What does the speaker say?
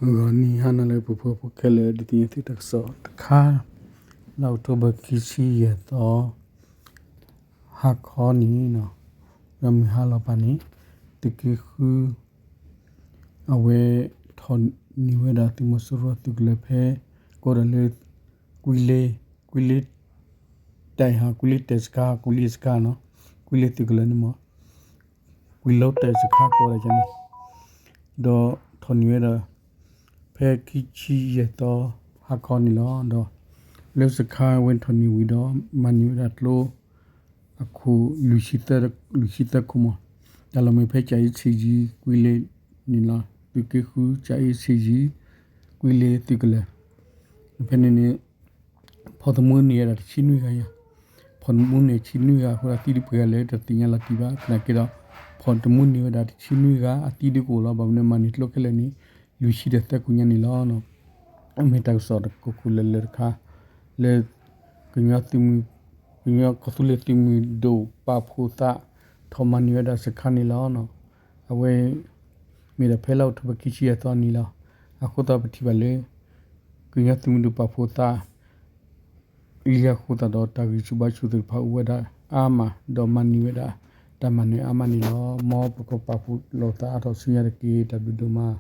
ဂီၤနံၤဟါနၤလၢပှဲၤ ဖိဖိခဲလၢာ် ဒုးသ့ၣ်ညါသုတၢ်ကစီၣ်တခါ, လၢအီးကထိဘၢၣ်ခံဆံယဲၢ်သီ ဟါခီန့ၣ်, မုၢ်ဟါလီၤပာ်န့ၣ် သုးက့ဃု အဝဲထီၣ်န့ၢ်ဝဲဒၣ်သုးမီၤစိရိၤသုးကလၢၤဖဲ ကီးဒီးလၢ ကွံလ့, ကွံလ့ တၢ်အံၤဟီ ကွံလ့တဲာ်စခါ ကွံလ့စခါနီၤ, ကွံလ့သုးကလၢၤန့ၣ်မ့ၢ် ကွံလ့တဲာ်စခါကီးဒၣ်န့ၣ်, ဒီးထီၣ်န့ၢ်ဝဲဒၣ် ဖဲခံဆံယဲၢ်သီ ဟါခီန့ၣ်လီၤ. ဒီးလၢစခါဝဲထီၣ်န့ၢ်ဝံၤဒီး မၤန့ၢ်ဝဲဒၣ်ကျိ အခိၣ် လွံၢ်ဆံသၢခိၣ်မး, တၢ်လီၢ်မ့ၢ်ဖဲကၠၤအ့ဆ့ၣ်ယံၤ ကွံလ့န့ၣ်လီၤ. သုးက့ဃု ကၠၤအ့ဆ့ၣ်ယံၤ ကွံလ့သုးကလၢၤ, ဖဲန့ၣ်န့ၣ် ဖီၣ်သမူန့ၢ်ဝဲဒၣ်တဆံနွံဂၤယါ, ဖီၣ်သမူန့ၢ်ဆံနွံဂၤအဃိဒီး သံဒုးပှဲၤဂၤလၢတသ့ၣ်ညါလီၤတံၢ်ဘၣ်, သနာ်က့ဒီး ဖီၣ်သမူန့ၢ်ဝဲဒၣ်တဆံနွံဂၤ အသံဒုးကအိၣ်လီၤ. ဘၣ်မနုၤမၤန့ၢ်ကျိခဲလၢာ်န့ၣ် လွံၢ်ဆံဒီးသၢခိၣ်ညါန့ၣ်လီၤ. မ့ၢ်တၢ်ကစီၣ်တခိၣ်ခိၣ်လၢာ်လၢာ်တခါ လၢ ကညီသုးမုၢ်, ကညီကီၢ်သူလ့ၤသုးမုၢ်ဒိၣ်ပာ်ဖှိၣ်သး ထီၣ်မၤန့ၢ်ဝဲဒၣ်စခါန့ၣ်လီၤ. အဝဲ မ့ၢ်ဒၣ်ဖဲလါအီးကထိဘၢၣ်ခံဆံယဲၢ်သီန့ၣ်လီၤ. အဃိသတးပထံၣ်ဘၣ်လၢ ကညီသုးမုၢ်ဒိၣ်ပာ်ဖှိၣ်သး လံအဃိသတးဒီး တၢ်ဂံၢ်ဆူၣ်ဘါဆူၣ်သ့ၣ်တဖၣ်အိၣ်ဝဲဒၣ်အါမး ဒီးမၤန့ၢ်ဝဲဒၣ် တၢ်မၤနၢၤအါမးန့ၣ်လီၤ. မ်ပကပာ်ဖှိၣ်လိာ်သးအါထီၣ်ဆူညါတက့ၢ်. တၢ်ဘျုးဒိၣ်မး.